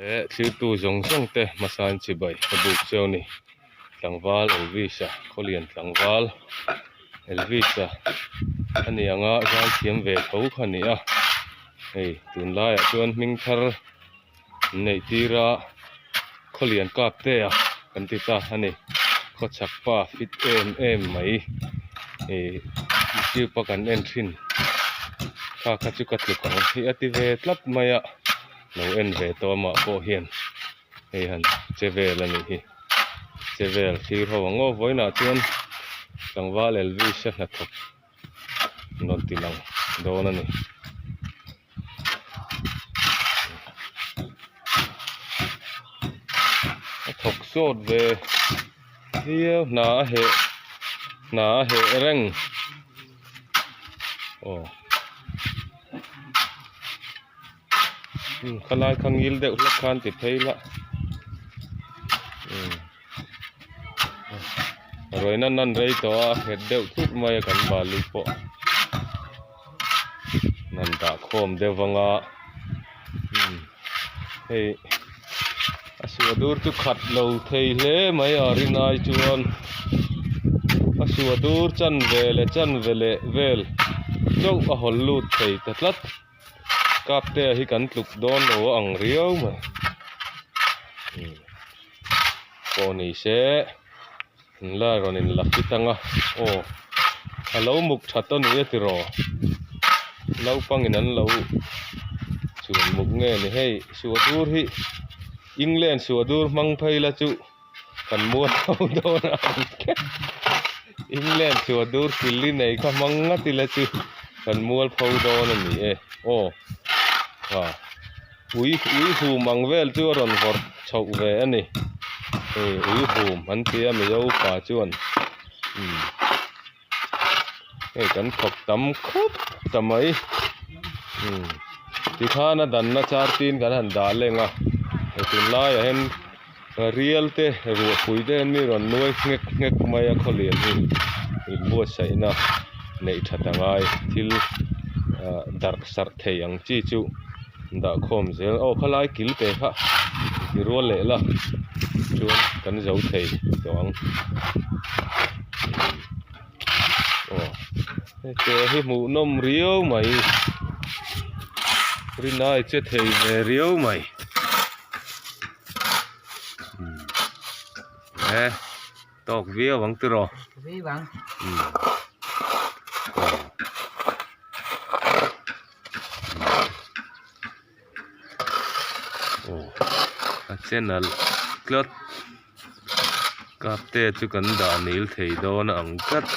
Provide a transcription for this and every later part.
He thirtu zawng zawng te hmasain chibai ka buk cheu ni. Tlangval Elvis-a khawlian tlangval Elvis-a a ni anga zaithiam ve tho kha a ni a. Hei tunlaiah chuan hming thar an neih tir a khawlian kap te a kan ti ta a ni. Khawchhak pa fit em em mai ih youtube a kan en thin kha kha chu ka tluk ang hi a ti ve tlat mai a lo en ve tawh amah pawh hian hei han che vel a nih hi che vel thlir ho ang aw vawiinah chuan tlangval Elvis a hnathawk rawn ti lang dawn a ni. A thawk sawt ve viau hna a heh hna a heh reng aw khalai kha ngil deuh hlek khan ti phei la umm rawina nan rei tawh a a nghet deuh thut mai a kan balu pawh. Nan dah khawm deuh anga umm hei a suah dur chu khat lo thei hle mai a rinai chuan a suah dur chan ve leh chan ve leh vel chauh a hawl lut thei ta tlat kap te hi kan tluk dawn lo a ang riau mai umm pawh ni se. An la rawn in la fit anga aw a lo muk that a ni a tiraw naupang in an lo chhun muk nge ni hei suahdur hi England suahdur hmang phei la chu kan mual ho dawn a ang England suahdur kil i nei kha hmang ngat ila chu kan mual pho dawn a ni e aw ha. Ui ui hum ang vel chu a rawn vawrh chhoh ve a ni hei ui hum an ti a mizo pa chuan umm hei kan thawk tam khawp ta mai umm tikhan a danna char tin kan han dah leng a hei tunlaiah hian rial te ruahpui te hian mi rawn nuai nghek nghek mai a khawlian hi inbuatsaihna neih that a ngai thil ah darh sarh thei ang chi chu dah khawm zel aw khalai kil te kha ti rual leh la chuan kan zo thei tawh ang aw hete hi hmuhnawm riau mai rinai che thei ve riau mai. E tawk viau ang tiraw viau ang aw a channel tlat kap te chu kan dah nil thei dawn a ang tlat.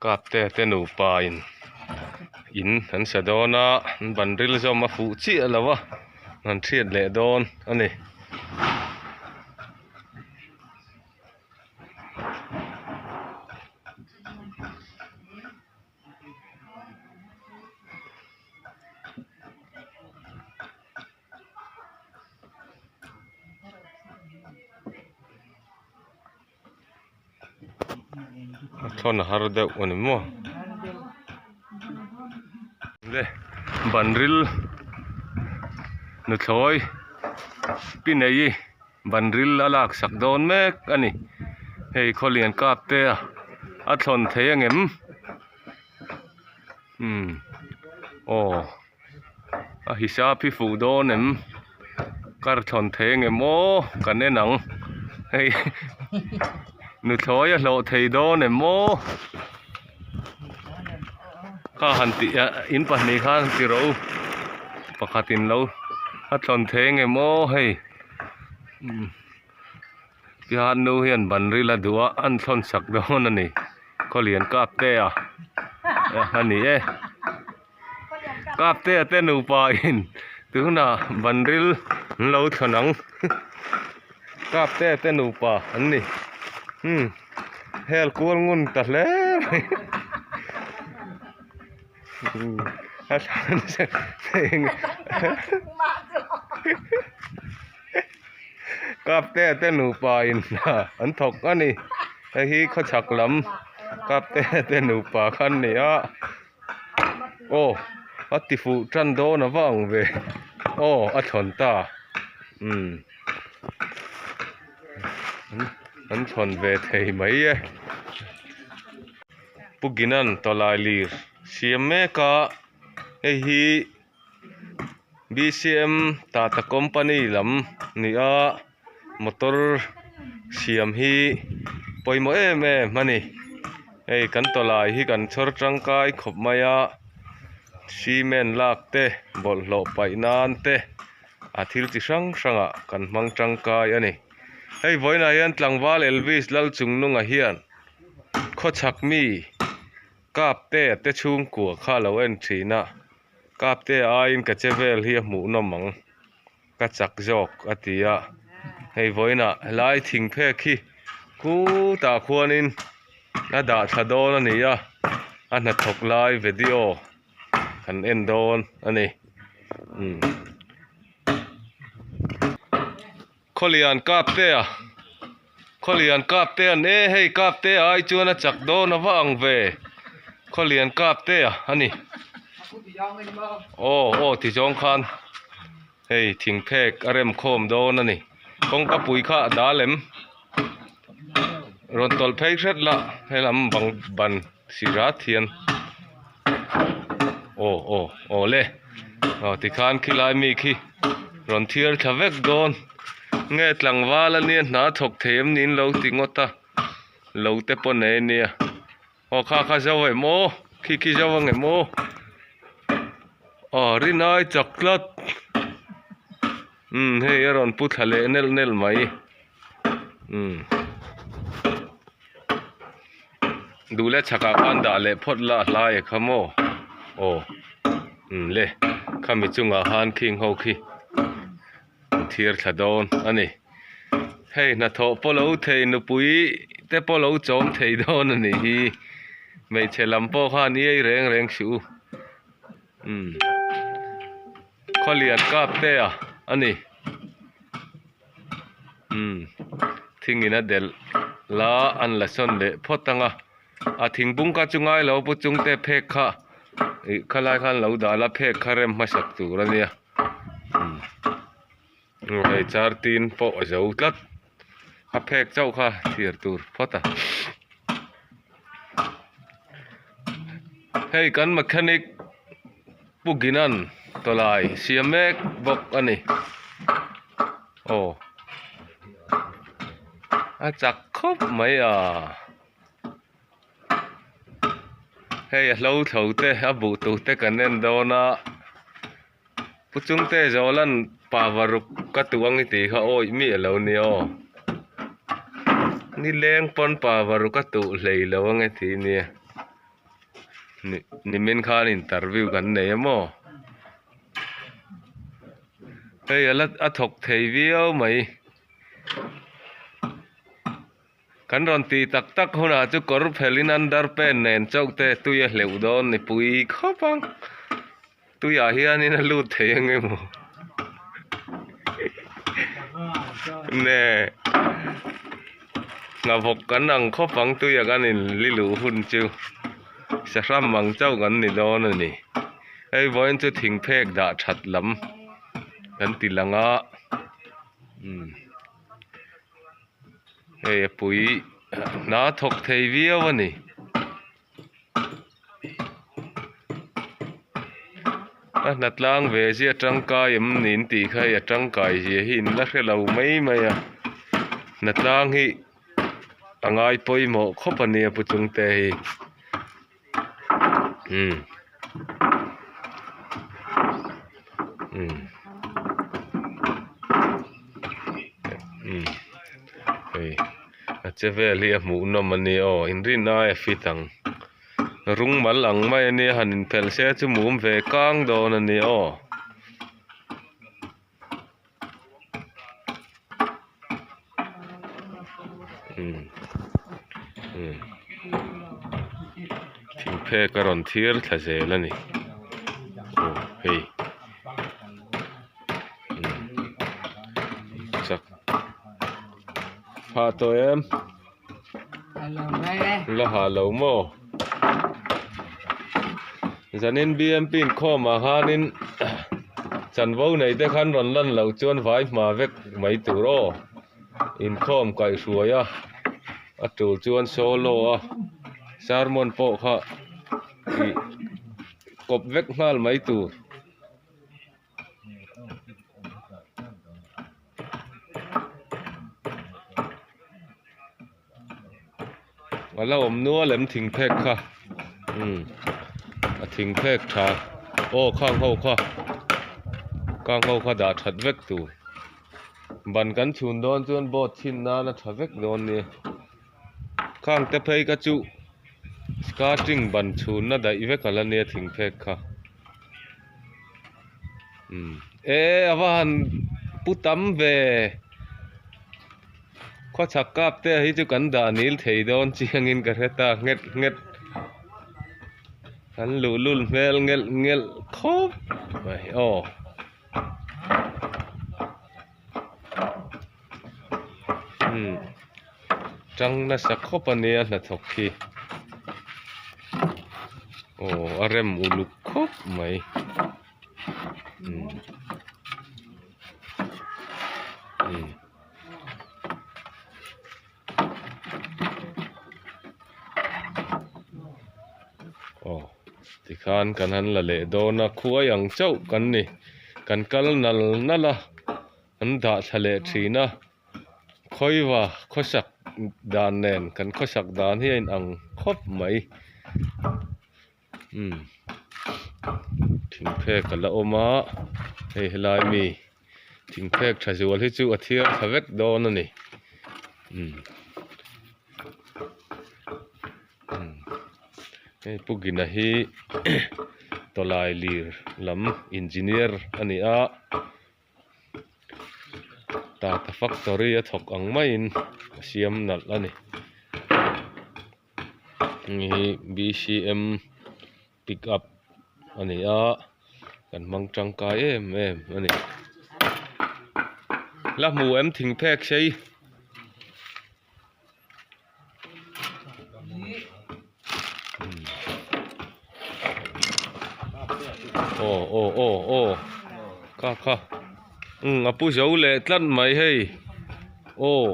Kap te te nupa in in an sa dawn a an ban ril zawm a fuh chiah lo a an hriat leh dawn a ni. A thawn a har deuh a ni maw le ban ril nuthlawi pi nei ban ril a lak sak dawn mek a ni hei khawlian kap te a thawn thei angem umm aw. A hisap hi fuh dawn em kar thawn thei engem aw kan en ang hei nuthlawi a hlawh thei dawn em aw kha han tih ah in pahnih khan han ti rawh u pakhat in lo a thawn thei engem aw hei umm tihian nu hian ban ril a duh a an thawn sak dawn a ni khawlian kap te a a ni e. Kapte a te nupa in tunah banril an lo thlawn ang Kapte a te nupa an ni umm hel kual ngun ta hle mai umm a thlan Kapte a te nupa in hna an thawk a ni. Hei hi khawchhak lam kapte te nupa kha an ni a aw a ti fuh tan dawn a va ang ve aw a thlawn ta umm an thlawn ve thei mai e Pu Ginan tawlai lir siam mek a hei hi. B_C_M Tata company lam ni a motor siam hi pawimawh em em a ni hei kan tawlai hi kan chhawr tangkai khawp mai a cement lak te bawlhhlawh paih nan te a thil chi hrang hrang ah kan hmang tangkai a ni hei vawiinah hian tlangval Elvis Lalchungnunga hian khawchhak mi Kapte te chhungkua kha lo en thin a, Kapte aiin ka che vel hi a hmuh nawm ang, ka chak zawk a ti a, hei vawiinah helai thing phek hi khutah khuanin a dah thla dawn a ni a, a hnathawk lai video kan en dawn a ni. Khawlian Kaptea Khawlian Kaptea an e hei Kaptea ai chuan a chak dawn a va ang ve Khawlian Kaptea a ni aw aw ti zawng khan hei thing phek a rem khawm dawn a ni kawngka pui kha a dal em rawn tawlh phei hret la helam bang ban si rat hian aw aw aw le aw tikhan khilai mi khi rawn thiar thla vek dawn nge tlangval ania hna thawk thei em niin lo ti ngawt a lo te pawh nei ania aw kha kha zo em aw khi khi zo ang em aw aw rinai chak tlat umm hei a rawn pu thla leh nelh nelh mai umm. Duh leh chhakah khan dah leh phawt la a hlai a kha maw aw umm le khami chungah khan khing ho khi an thir thla dawn a ni hei hnathawh pawh lo thei nupui te pawh lo chawm thei dawn a nih hi hmeichhe lam pawh khan iai reng reng suh u umm khawlian kap te a a ni. Umm thingin a delh la an la sawn leh phawt ang a a thingbung kha chu ngai lo pu chung te phek kha ih khalai khan lo dah la phek kha rem hmasak tur a nia umm hei char tin pawh a zo tlat a phek chauh kha thlir tur phawt a hei kan mechanic. Pu Ginan tawlai siam mek bawk a ni. Aw a chak khawp mai a. Hei a hlo thlo te a buh tur te kan en dawn a. Pu Chungte Zawlan pa varuk ka tuh ang i tih kha awih miah lo ni aw. Nileng pawn pa varuk a tuh hlei lo ang e tih nia. Nimin khan interview kan nei a maw hei a la a thawk thei viau mai kan rawn tih tak tak hunah chu kawr phelhin underpant nen chauh te tui a hleuh dawn ni pui khawp ang tuiah hianin a lut thei ang emaw nge hnavawk kan ang khawp ang tuia kan in li luh hun chu sahram ang chauh kan ni dawn a ni hei vawiin chu thing phek dah that lam kan ti lang a umm hei a pui hna thawk thei viau a ni. A hna tlang ve zia tangkai em ni an tih kha hei a tangkai zia hi in la hre lo mai mai a hna tlang hi a ngai pawimawh khawp a nia pu chungte hi umm umm umm hei. A che vel hi a hmuh nawm a ni aw inrin ai a fit ang rung mal ang mai a nia han inphelh se chu mum ve kang dawn a ni aw. Umm umm thingphek a rawn thir thla zel a ni aw hei umm chak. Phah tawh em? La ha lo maw? Zanin BMP inkhawmah khanin chanvo nei te khan rawn lan loh chuan vai hma vek mai tur aw. Inkhawm kaihhruai a, a tul chuan solo a sermon pawh kha ih kawp vek nghal mai tur. A la awm nual em thing phek kha umm a thing phek tha aw khang ho kha khang ho kha dah that vek tur ban kan chhun dawn chuan board chhin nan a tha vek dawn nia khang te phei kha chu skirting ban chhun na daih vek a la nia thing phek kha umm e a va han pu tam ve. Khawchhak kap te hi chu kan dah nil thei dawn chiangin ka hre ta nghet nghet. Kan luhlul hmel ngelh ngelh khawp mai aw. Umm tang nasa khawp a nia hnathawk hi. Aw a rem uluk khawp mai. Umm. Aw tikhan kan han la leh dawn a khuai ang chauh kan ni kan kal nal nal a an dah thla leh thin a khawiva khawsak dan nen kan khawsak dan hi a inang khawp mai. Umm thingphek a la awm a hei helai mi thingphek tha zual hi chu a thiar thla vek dawn a ni umm umm hei pu gina hi tawlai lir lam engineer a ni a tata factory a thawk ang maiin a siam nalh a ni. Hei hi bcm pick up a ni a kan hmang tangkai em em a ni la hmu em thing phek sei aw aw aw aw kha kha umm a pu zo leh tlat mai hei aw.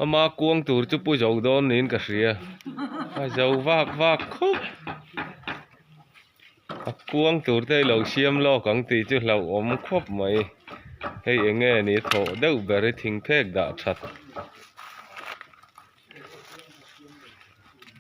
Ama kuang tur chu pu zo dawn niin ka hria a zo vak vak khawp a kuang tur te hi lo siam lawk ang tih chu hlauhawm khawp mai hei eng nge ni thawh deuh ber hi thing phek dah that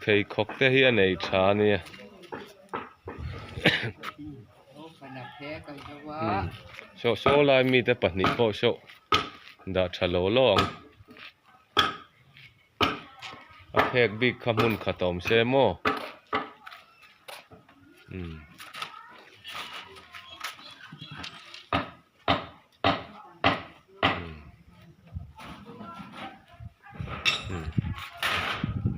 pheikhawk te hi a nei tha a nia. Saw saw lai mite pahnih pawh saw dah tha lo lo ang a phek bik kha hmun khat a awm se maw umm.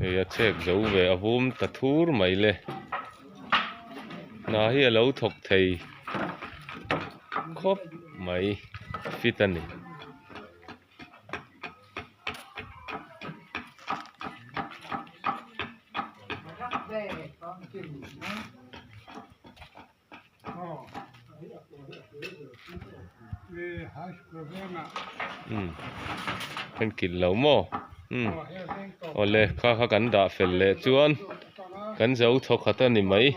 Hei a chhek zo ve a vum ta thur mai le hna hi a lo thawk thei khawp mai fit a ni. Umm kan kilh lo maw umm awle kha kha kan dah fel leh chuan kan zo thaw khat a ni mai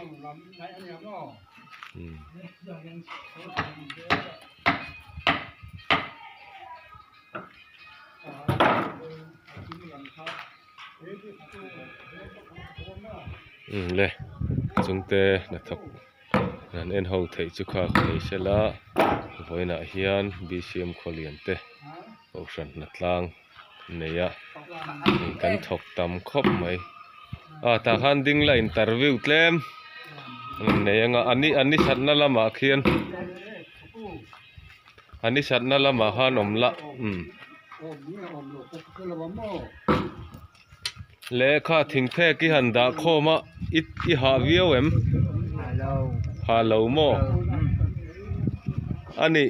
umm. Umm le chungte hnathawk an en ho theih chu kha ka nei sela vawiinah hian bcm khawlian te kohhran hnatlang nei a hei kan thawk tam khawp mai a tah khan ding la interview tlem an nei anga a ni a ni thatna lamah khian. A ni satna lamah khan awm lah umm lehkha thing phek i han dah khawm a i i hah viau em hah lo maw a nih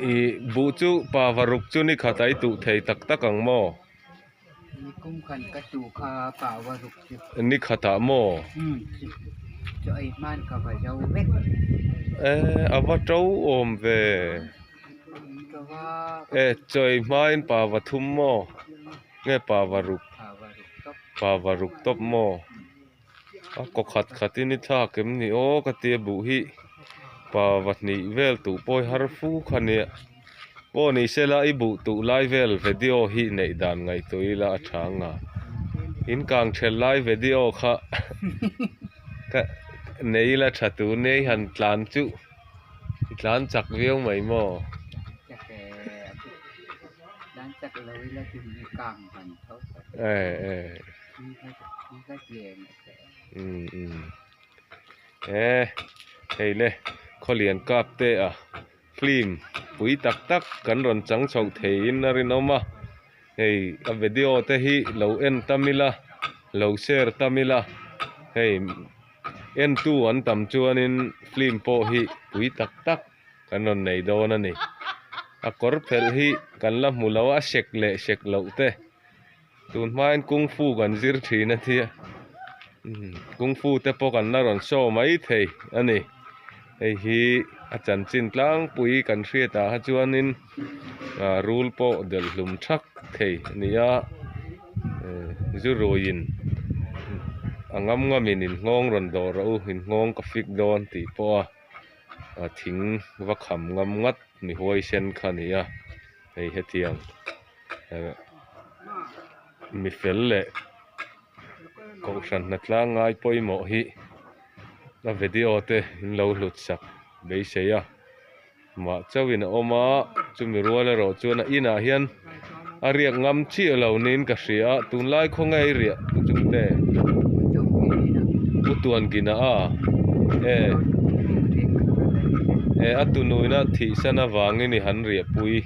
ih buh chu pa varuk chu ni khat a i tuh thei tak tak ang maw. Kum khan ka tu kha pau a ruk chu. Ni khatah maw? Umm chaw ei hman ka va zo vek. Eh a va to awm ve. Eh chaw ei hmain pa va thum maw? Nge pa va ruk? Pa va ruk tawp maw? A kaw khat khatin i thlak em ni aw ka tia buh hi pa va hnih vel tuh pawh i har fu kha nia. Pawh ni sela i buh tuh lai vel video hi neih dan ngaihtuah ila a tha ang a. In kang then lai video kha ka nei ila tha tur nia i han tlan chu i tlan chak viau mai maw. Eh eh. Umm umm eh hei le khawlian kap te a film pui tak tak kan rawn chang chhoh theiin a rinawm a hei a video te hi lo en tam ila lo share tam ila hei entu an tam chuanin film pawh hi pui tak tak kan rawn nei dawn a ni a kawr phelh hi kan la hmu lo a sek leh sek loh te. Tun hmain kung fu kan zir thin a tia kung fu te pawh kan la rawn show mai thei a ni hei hi a chanchin tlangpui kan hriat ah kha chuanin ah rul pawh delh hlum thak thei a ni a zu ruiin a ngam ngamin inngawng rawn dawh rawh u inngawng ka fik dawn tih pawh a a thing va kham ngam ngat mi huaisen kha a ni a hei hetiang. Mi fel leh kohhran hnatlang ngai pawimawh hi a video te in lo hlut sak beisei a mah chauhin a awm a chumi rual erawh chuan a inah hian a riak ngam chiah lo niin ka hria a tunlai khawnge i riah pu chungte pu tuangina a e e a tunuina thihsan avangin i han riahpui.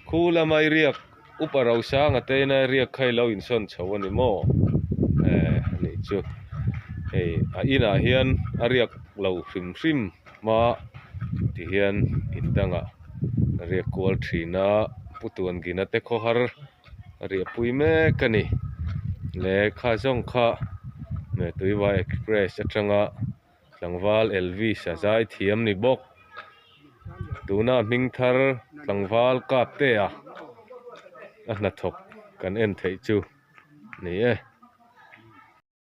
Khu lama i riak upa Rosanga te ina i riak kha i lo insawn chho a ni maw? Eh anih chu hei a inah hian a riak lo hrim hrim hma ti hian in dangah a riak kual thin a Pu Tuangina te khawhar a riahpui mek a ni lehkha zawng kha Tuivai Express atanga Tlangval Elvis a zai thiam ni bawk. Tuna hming thar tlangval kap te a a hnathawk kan en theih chu ni e.